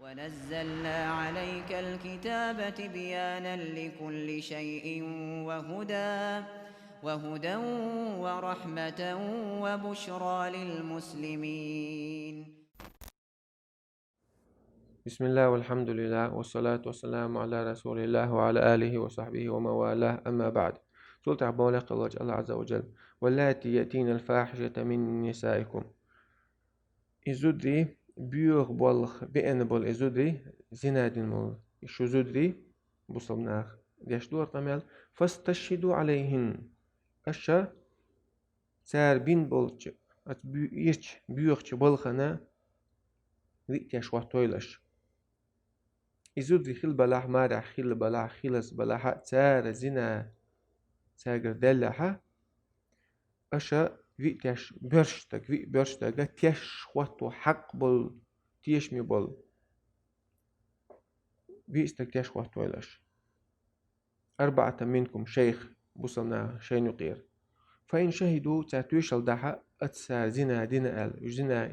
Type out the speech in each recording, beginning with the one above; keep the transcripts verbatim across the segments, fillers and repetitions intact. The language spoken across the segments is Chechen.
ونزلنا عليك الكتاب تبيانا لكل شيء وهدى وهدى ورحمة وبشرى للمسلمين. بسم الله والحمد لله والصلاة والسلام على رسول الله وعلى آله وصحبه ومن والاه، أما بعد. Цул тӀехьа боху Аллахь Азза ва Джалла: «واللاتي يأتين الفاحشة من نسائكم». И зударий, боьха болх беана болу и зударий, зина дина болу и шу зударий, бусалба наха деш ду хӀара къамел: «فاستشهدوا عليهن». Аша цара бина болчу, оцу бу-, ирчу, боьхачу балхана виъ теш хӀоттойла аша. И зударий хилла балахь, марехь хилла балахь, хилаза балахь, цара зина цаьргара даьллехь, аша виъ теш боьрша стаг, виъ боьрша стага теш хӀотто хьакъ болу, тешаме болу виъ стаг теш хӀоттойла аша. «أربعة منكم», шайх, бусалба наха шайна юкъера. «فإن شهدوا», цара тоьшалла дахь оцу цара зина дина аьлла, уьш зина,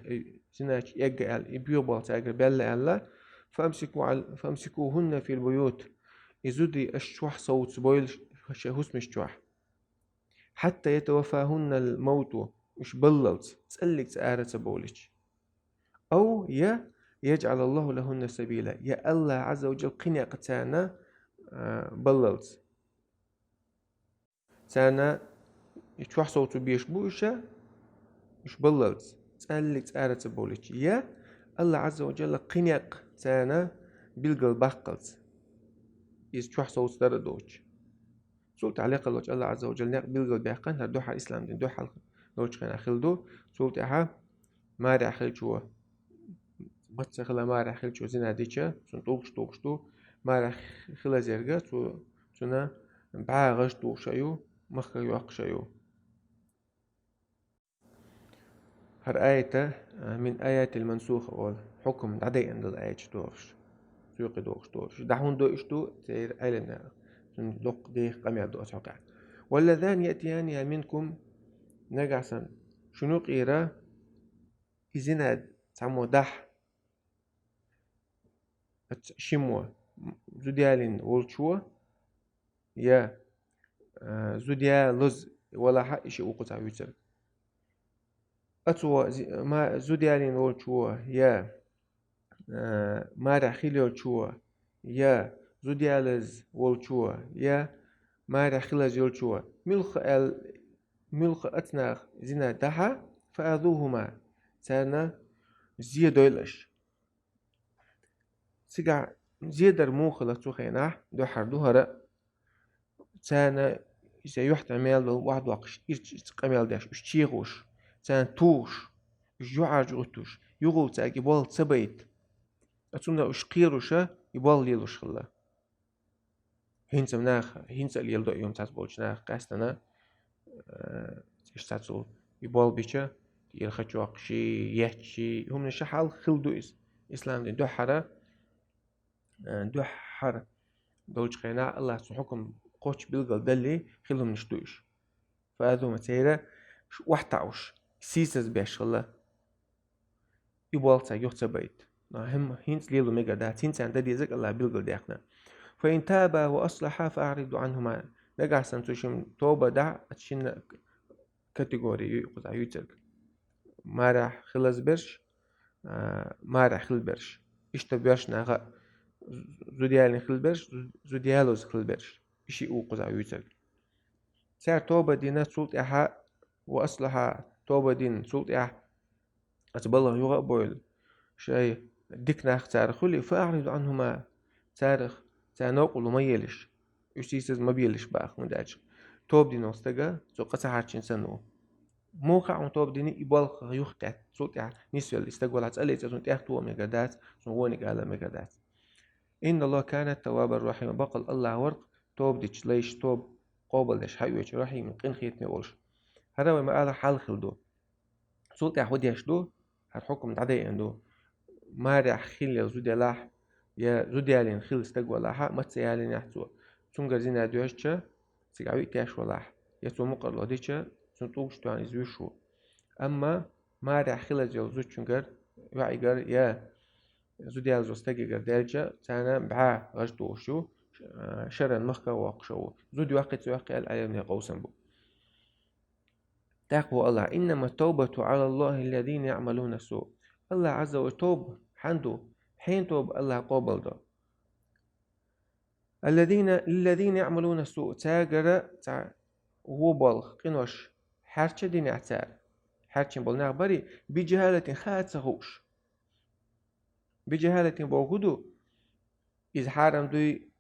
зиначу эгна аьлла, и боьха болх цаьргара баьлла аьлла, «فأمسكوا عل-, فأمسكوهن في البيوت», и зударий аша чохь совца бойла шайн хӀусамаш чохь. «حتى يتوفاهن الموت», уьш баллалц, цӀаллиг цӀа ара ца бовлича. «أو», я, «يجعل الله لهن سبيلا», я Аллахь Азза ва Джалла кхин некъ царна, а, баллалц. Царна и чохь совцо беш бу уьш, уьш баллалц, цӀаллиг цӀа ара ца бовлича, я Аллахь Азза ва Джалла кхин некъ царна билгал баккхалц, иза чохь совцо дара доцуш. Цул тӀаьхьа лекха волчу Аллахь Азза ва Джалла некъ билгал баьккхина, хӀара дуьххьара, ислам дин дуьххьара долчу хенахь хилла ду, цул тӀаьхьа марехь хиллачо, маца хила марехь хиллачо зина дича, цунна тӀулгаш тухуш ду, марехь хилаза ерг, цу, цунна бӀе гӀаж тухуш а ю, махка йоккхуш а ю. ХӀара аят, а, «من الآيات المنسوخة» олу, хьукам дӀадайина долу аяташ дохуш, цу юкъе дохуш долуш. ДӀа хӀунда дойуш ду, церан Ӏеламнаха, цунна доккха деха къамел ду оцу хьокъехь. «واللذان يأتيانها منكم», нагахь санна шуна юкъера и зина цхьаммо дахь, оцу шиммо, зуда ялийна волчо, я, а, зуда ялаза валахь а, и шиъ ву кхузахь вуьйцург. Оцо зи-, ма-, зуда ялийна волчо, я, а, марехь хилла йолчо, я зуда ялаза волчо, я марехь хилаза йолчо, муьлхха аьлла, муьлхха оцу наха зина дахь а, «فآذوهما», царна зе дойла аша. Цигахь зе дар муха хилла цу хенахь, дуьххьара ду хӀара, царна иза юьхь тӀе мел долу охьадоккхуш, ирча къамел деш, уьш чехуш, царна тухуш, уьш юьхьӀаьржа гӀуьттуш, юха цаьрга и болх ца байта. Цунна уьш кхеруш а, и болх лелош хилла. ХӀинца наха, хӀинца а леладо и хӀума цхьацца болчу наха, къаьстина, э, иштта цхьацца и болх бича, тӀера ха чоккхуш, етташ, и хӀуманаш хьалха хилла ду иза. Ислам дин дуьххьара, э, дуьххьара долчу хенахь Аллахьа цу хьукам кхоччуш билгал далле, хилла хӀуманаш ду уьш. «فآذوهما», церан ш-, охьатаӀуш, сийсаз беш хилла. И болх цаьрга юха ца байта. Но хӀинца лело мегар дац, хӀинца царна дан дезарг Аллахьа билгал даьккхина. «فإن تابا وأصلحا فأعرض عنهما». Нагахь санна цу шимма тоба дахь, оцу шинна категори ю кхузахь юьйцург. Марехь хилаза берш, а, марехь хилла берш. Иштта боьрша наха а, зуда ялийна хилла берш, зу-, зуда ялаза хилла берш. И шиъ ву кхузахь юьйцург. Цара тоба дина цул тӀаьхьа, «وأصلحا», тоба дина цул тӀаьхьа, оцу балхах юха а бевлла, шайн дика нах цара хуьлий, «فأعرض عنهما», царах, царна новкъарло ма елаш, уьш сийсаз ма белаш боху, хӀунда аьлча тоба дина волу стага цо къа ца хьарчийна санна ву. Муха хьуна тоба дина, и болх юхакхетта, цул тӀаьхьа нисвелла и стаг валахь, цӀа лаьцна цунна тӀехтоха мегар дац, цунна вониг ала мегар дац. «إن الله كان توابا رحيما», баккъалла Аллахь вара-кх тоба дечу лайш, тоба къобалдеш хьаоьцуш, «رحيما», къинхетаме волуш. ХӀара вай ма-аллара хьалха хилла ду. Цул тӀаьхьа хӀун деш ду, хӀара хьукам дӀадайина ду. Марехь хилла зуда ялахь, я зуда ялийна хилла стаг валахь а, маца ялийнехь цо, цуьнгара зина доьжча, цигахь виъ теш валахь, я цо мукъарло дича, цунна тӀулгаш тоьхна иза вуьйш ву. Амма марехь хилаза йолу зудчуьнгара, йоӀигара, я зуда ялзо стагигара даьлча, царна бӀаь гӀаж тухуш ю, шаран махка а воккхуш ву. Зуда йоккхий ца йоккхий аьлла Ӏилманийн къовсам бу. ТӀаккха ву АллахӀ: «إنما التوبة على الله للذين يعملون السوء». АллахӀ Ӏазза ва Жалла тоба хьан ду? Хьенан тоба АллахӀ къобалдо? «الذين، للذين يعملون السوء». Царгара цхьа во болх, къинош, хьарча динехь цара. Хьарчийна болу нах барий, «بجهالة», хаа ца хууш. «بجهالة» бохург хӀун ду? Иза хьарам дуй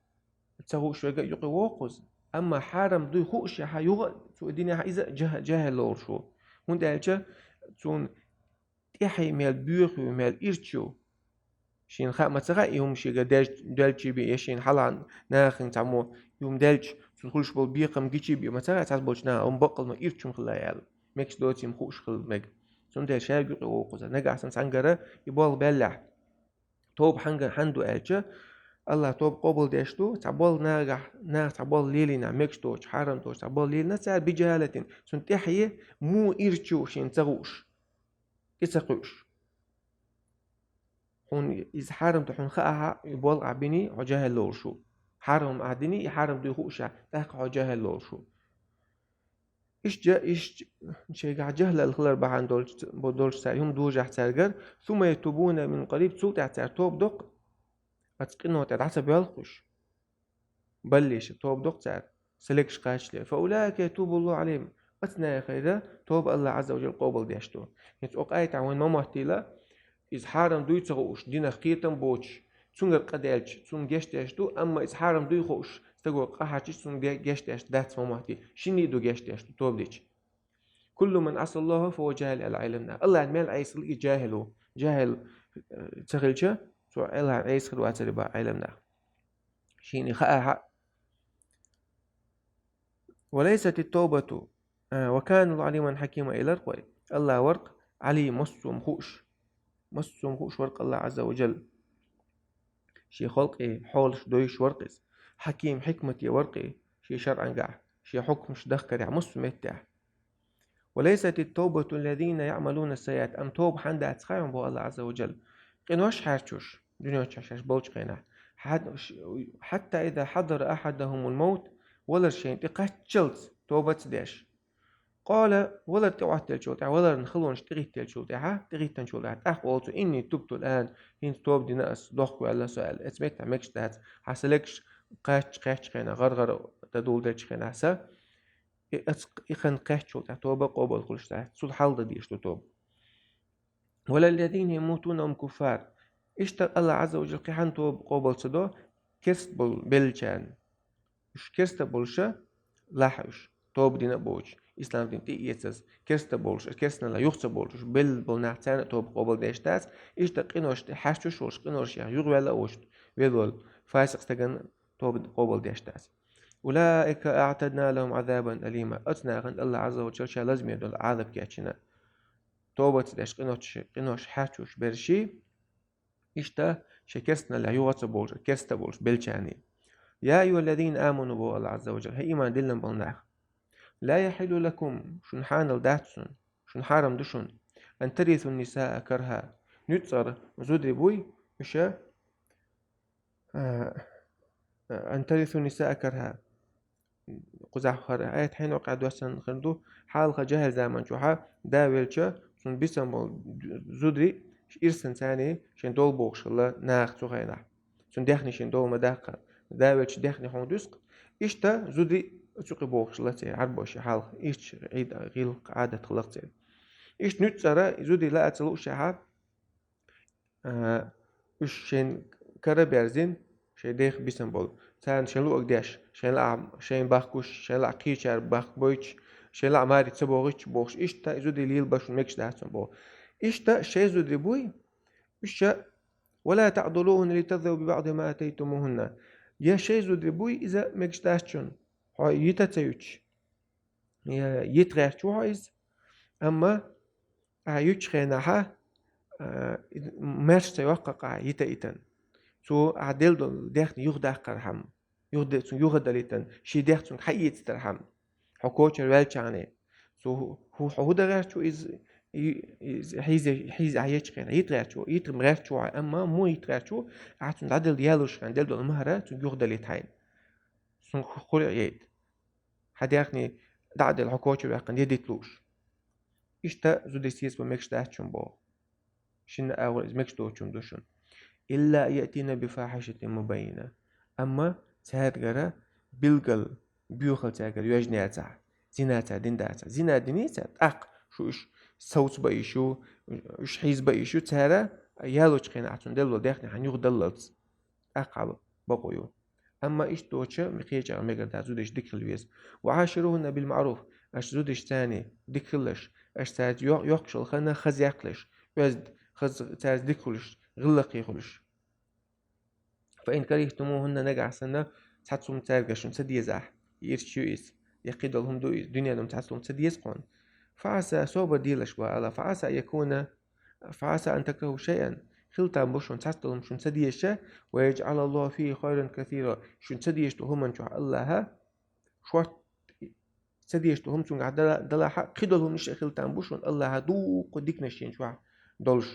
ца хууш верг а юкъе воккхуза. Амма хьарам дуй хуушехь, юха а цо динехь иза а жа-, жаьхӀал лоруш ву. ХӀунда аьлча цунна тӀаьхье мел боьха ю, мел ирча ю. Шена хаа ма ца хаьа, и хӀума шега деш-, делчий бен, я шена хьалха нахана цхьаммо и хӀума делча, цунна хуьлуш болу бекхам гичий бен ма ца хаьа, цхьаболчу наха хӀума баккъал ма ирча хӀума хилла аьлла. Мегаш доций хӀума хууш хилла мега. Цундела ша юкъе воккхуза. Нагахь санна цхьаьнгара и болх баьллехь, тоба хьанга-, хьан ду аьлча, АллахӀ тоба къобалдеш ду, цхьа болх нагахь, наха цхьа болх лелийна, мегаш доцуш, хьарам доцуш, цхьа болх лелийна, цара «بجهالة», цунна тӀаьхье муха ирча ю шена ца хууш, тӀе ца кхуьуш. Хьуна иза хьарам ду хьуна хаахь, и болх ахь биний, хьо жаьхӀал лоруш ву. Хьарам ахь диний, и хьарам дуй хуушехь, тӀаккха хьо жаьхӀал лоруш ву. Иштта жа-, иштта шайгахь жаьхӀал хилар бахьана долчу, бо-, долчу цара хӀума дужахь цаьргара, «ثم يتوبون من قريب», цул тӀаьхьа цара тоба доккху, оцу къино тӀе дӀа ца боьлхуш. Баллиша тоба доккху цара, селекаш кхачале. «فأولئك يتوب الله عليهم». Оцу нахера тоба АллахӀ Ӏазза ва Жалла къобалдеш ду. ХӀинца оцу аятехь вайна ма моттийла, иза хьарам дуй ца хууш, динах кхетам боцуш, цуьнгара къа даьлча, цунна геч деш ду, амма иза хьарам дуй хууш, стага къа хьарчича, цунна де-, геч деш дац ма моттий. Шинний ду геч деш ду, тоба дича. «كل من عصى الله فهو جاهل», аьлла Ӏилманнаха. АллахӀна мел Ӏеса хилла и жаьхӀал ву. ЖаьхӀал, э, ца хилча, цо АллахӀна Ӏеса хир вацара боху Ӏилманнаха. Шена хаахь а. «وليست التوبة، э, وكان الله عليما حكيما», элира-кх вай. АллахӀ вара-кх Ӏалим, массо а хӀума хууш. Массо а хӀума хууш вара-кх АллахӀ Ӏазза ва Жалла. Шен халкъе хьолаш доьшуш вара-кх иза. Хьаким, хьикмате вара-кх и, шен шарӀангахь, шен хьукмаш дахкарехь, массо а меттехь. «وليست التوبة للذين يعملون السيئات». Амма тоба хьан дац хаьий боху АллахӀ Ӏазза ва Жалла? Къинош хьарчош, дуьнен чохь шаьш болчу хенахь. Хьад-, ш-, «حتى إذا حضر أحدهم الموت», валар шайна тӀе кхаччалц тоба ца деш. «قال», валар тӀе Ӏоттаеллачул тӀаьхьа, валарна халонаш тӀехӀиттаеллачул тӀаьхьа, тӀехӀиттинчул тӀаьхьа, тӀаккха олу цо: «إني تبت الآن», хӀинца тоба дина ас, дохко ваьлла со аьлла. Оцу меттехь мегаш дац, хьан селекаш кхаьчча, кхаьчча хенахь, гӀар-гӀар дан дуьллучу хенахь сан, и, аца, и хан кхаьччул тӀаьхьа тоба къобал хуьлуш дац, цул хьалха дан дезаш ду тоба. «ولا الذين يموتون وهم كفار». Иштта АллахӀ Ӏазза ва Жалла кхин хьан тоба къобал ца до, керста болу беллачарна. Уьш керста болуша лахьа уьш, тоба дина а боцуш, ислам дин тӀе а эцаза, керста болуш, керстаналла юха ца болуш, уьш белла болу нах, царна а тоба къобал деш дац, иштта къинош тӀе хьарчош волуш, къиношех юхаваьлла а волуш, велла волу фасикъ стагана тоба къобал деш дац. «أولئك أعتدنا لهم عذابا أليما». Оцу нахана АллахӀ Ӏазза ва Жалла ша лазаме долу Ӏазап кечйина. Тоба ца деш къинош, къинош хьарчош берш, иштта шайн керстаналлехь юха ца болуш, керста болуш беллачарний. «يا أيها الذين آمنوا», боху АллахӀ Ӏазза ва Жалла, хӀей, иман диллина болу нах. «لا يحل لكم», шуна хьанал дац шуна, шуна хьарам ду шуна, «أن ترثوا النساء كرها». Нуьцкъара зударий буй, уьш, а, «أن ترثوا النساء كرها». Кхузахь хӀара аят хьенан къа доьссина хир ду, хьалха жаьхӀил заман чохь да велча, цунна бисина болу зударий ирсан царний шайн дола бохуш хилла наха цу хенахь. Цунна даьхни шайн дола ма даккха. Да велча даьхни хьуна дуьсу-кх. Иштта зударий цу кхин бохуш хилла церан, Ӏарбоша хьалха. Иштта гӀид-, гӀиллакх, Ӏадат хилла-кх церан. Иштта нуьцкъара зударий лаа ца луушехь, а, уьш шайн кара а берзина, шайн дех бисина болу. Царна шайн луъург деш, шайн лаахь шайна бахкуш, шайн лаахь кхечара бахка бойтуш, шайн лаахь маре ца бохуьйтуш, бохуш, иштта и зударий лелабан шуна мегаш дац шуна боху. Иштта шайн зударий буй, уьш ша: «ولا تعضلوهن لتذهبوا ببعض ما آتيتموهن». Я шайн зударий буй, иза мегаш дац шуна, хьо йита а ца юьтуш. Я йита гӀерташ ву хьо иза, амма ахьа юьтучу хенахьа, а, маьрша ца йоккху-кх ахьа йита а йитина. Цо ахьа делла долу даьхни юхадаккхархьама, юха де-, цунна юхадалийтина, шен дех цунга хьаэцадархьама, хьо кочара ваьллачхьана. Цо хӀу-, хьо хӀун дан гӀерташ ву иза, хьийза, хьийза Ӏа ечу хенахь, йита гӀерташ ву, йита гӀерташ ву, амма муха йита гӀерташ ву, ахьа цунна дӀаделла ялош хенахь, делла долу махьара цунна юхадалийта хьайна. Цунна ху-, хуьлуш яйта. Хьан даьхни дӀа а делла, хьо коча ваьккхина, я дита лууш. Иштта зудчуьнца сецам бан мегаш дац шуна боху. Шина агӀор иза мегаш доцуш ду шуна. «Илла ан яътина би фахьишатин мубаййина». Амма цаьргара билггал боьхалла цаьргара йоьжна яцахь, зина цара дина дацахь. Зина диний цара, тӀаккха шу уьш совца бан йиш ю, уьш хьийза бан йиш ю, цара ялочу хенахь цунна делла долу даьхни хьан юхадаллалц. ТӀаккха хьан бакъо ю. Амма иштта доцуш, кхечу агӀор мегар дац, зудчуьнца дика хила веза. «Ва Ӏаширугьунна бил маъруф». Аша зудчуьнца дика хилалаш, аша цаьрца йо-, йоккхуш йолу хан хаза яккхалаш, оьзда хаза цаьрца дика хуьлуш, гӀиллакхе хуьлуш. «Фа ин карихтумугьунна», нагахь санна цхьацца хӀума цаьрга шуна ца дезахь, ирча ю иза, я кхидолу хӀума ду иза, дуьненан хӀума цхьацца хӀума ца деза кхунна. «Фа Ӏаса», собар делаш бан Аллах, «фа Ӏаса ан якуна, фа Ӏаса ан такрахӀу шайъан», хила там бу шуна цхьацца долу хӀума шуна ца дезаш, «ва яжӀалаллаху фихӀи хайран касира», шуна ца дезаш долу хӀуманна чохь Аллаха шорта ца дезаш долу хӀума цуьнгахь дала-, далахь а, кхидолу хӀуманаш а хила там бу шуна Аллаха дуккха диканаш шена чохь долуш.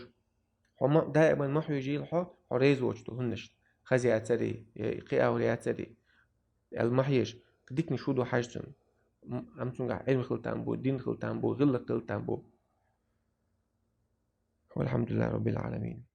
Хьо ма, даиман ма хьожийла хьо, хьо реза воцуш долу хӀуманашна, хаза яцарий, я кхин агӀор яцарий, аьлла ма хьежа, диканаш хӀун ду хьажа цунна. М-, амма цуьнгахь Ӏилма хила там бу, дин хила там бу, гӀиллакх хила там бу. Валхьамдулиллахи Раббил Ӏаламин.